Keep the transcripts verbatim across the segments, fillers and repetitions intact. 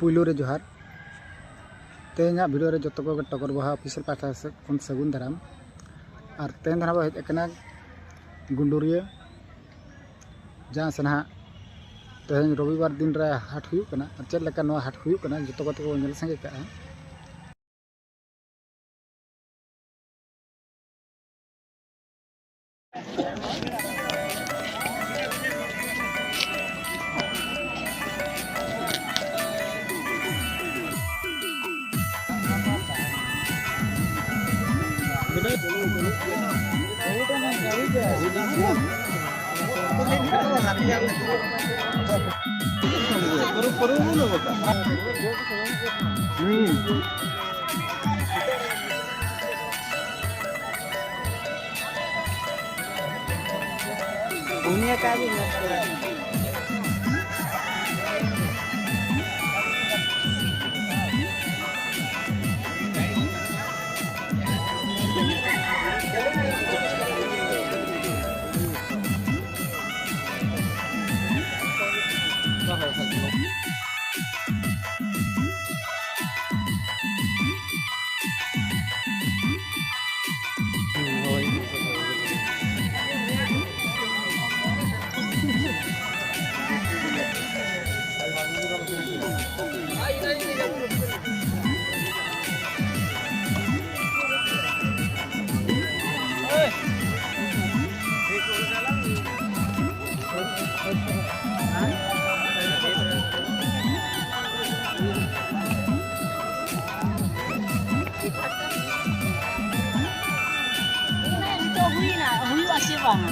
ᱯᱩᱭᱞᱩ ᱨᱮ ᱡᱚᱦᱟᱨ᱾ ᱛᱮᱦᱮᱧᱟᱜ video ᱨᱮ ᱡᱚᱛᱚ ᱠᱚᱜᱮ ᱴᱚᱜᱚᱨ ᱵᱟᱦᱟ official ᱯᱟᱦᱴᱟ ᱥᱮᱫ ᱠᱷᱚᱱ ᱥᱟᱹᱜᱩᱱ ᱫᱟᱨᱟᱢ᱾ ᱟᱨ ᱛᱮᱦᱮᱧ ᱫᱚ ᱱᱟᱦᱟᱜ ᱵᱚ ᱦᱮᱡ ᱟᱠᱟᱱᱟ ᱜᱩᱸᱰᱩᱨᱤᱭᱟᱹ, ᱡᱟᱦᱟᱸ ᱥᱮ ᱱᱟᱦᱟᱜ ᱛᱮᱦᱮᱧ ᱨᱚᱵᱤᱵᱟᱨ ᱫᱤᱱ ᱨᱮ ᱦᱟᱴ ᱦᱩᱭᱩᱜ ᱠᱟᱱᱟ᱾ ᱟᱨ ᱪᱮᱫ ᱞᱮᱠᱟ ᱱᱚᱣᱟ ᱦᱟᱴ ᱦᱩᱭᱩᱜ ᱠᱟᱱᱟ, ᱡᱚᱛᱚ ᱠᱚᱛᱮ ᱠᱚ ᱧᱮᱞ ᱥᱟᱸᱜᱮ ᱠᱟᱜᱼᱟ᱾ ᱱᱤᱛᱚᱜ ᱦᱩᱭᱱᱟ, ᱦᱩᱭᱩᱜᱼᱟ ᱥᱮ ᱵᱟᱝ?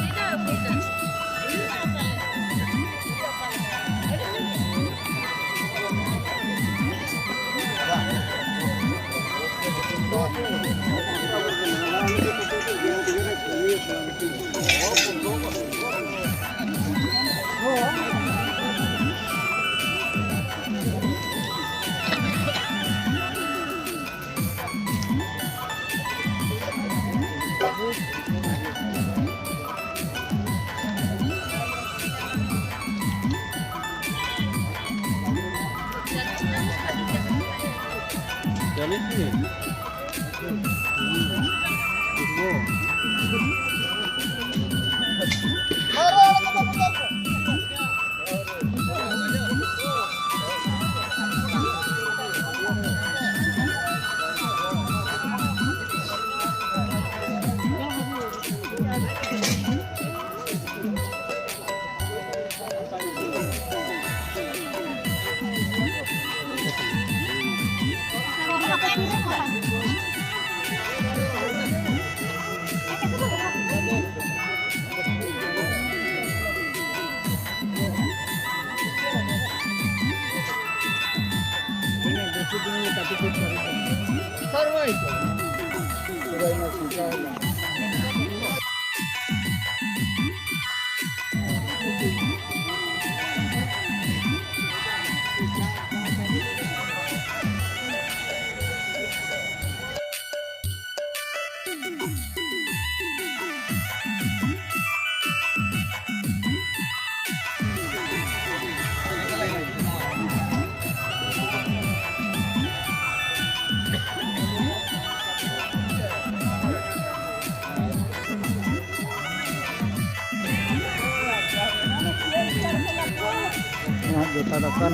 ᱡᱩᱛᱟ ᱫᱚᱠᱟᱱ᱾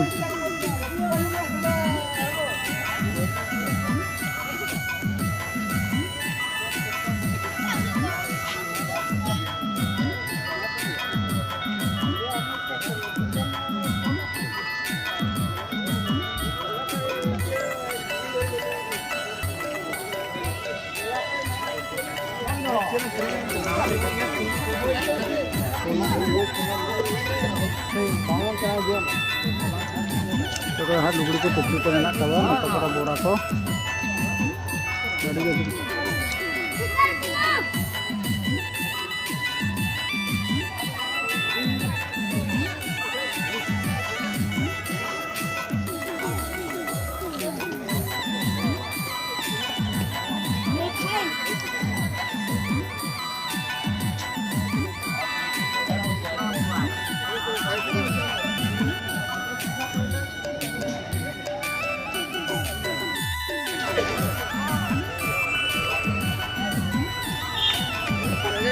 ᱛᱚᱵᱮ ᱦᱟᱸᱜ ᱞᱩᱜᱽᱲᱤ ᱠᱚ ᱴᱩᱯᱨᱤ ᱠᱚ ᱢᱮᱱᱟᱜ ᱛᱟᱵᱚᱱᱟ, ᱦᱚᱛᱚ ᱠᱚᱨᱮ ᱵᱚᱲᱟ ᱠᱚ᱾ ᱟᱹᱰᱤ ᱜᱮ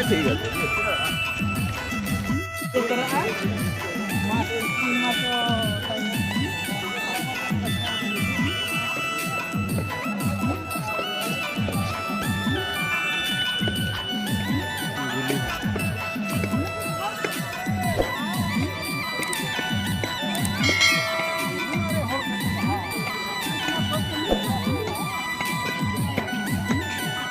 ᱴᱷᱤᱠ ᱟᱪᱷᱮ᱾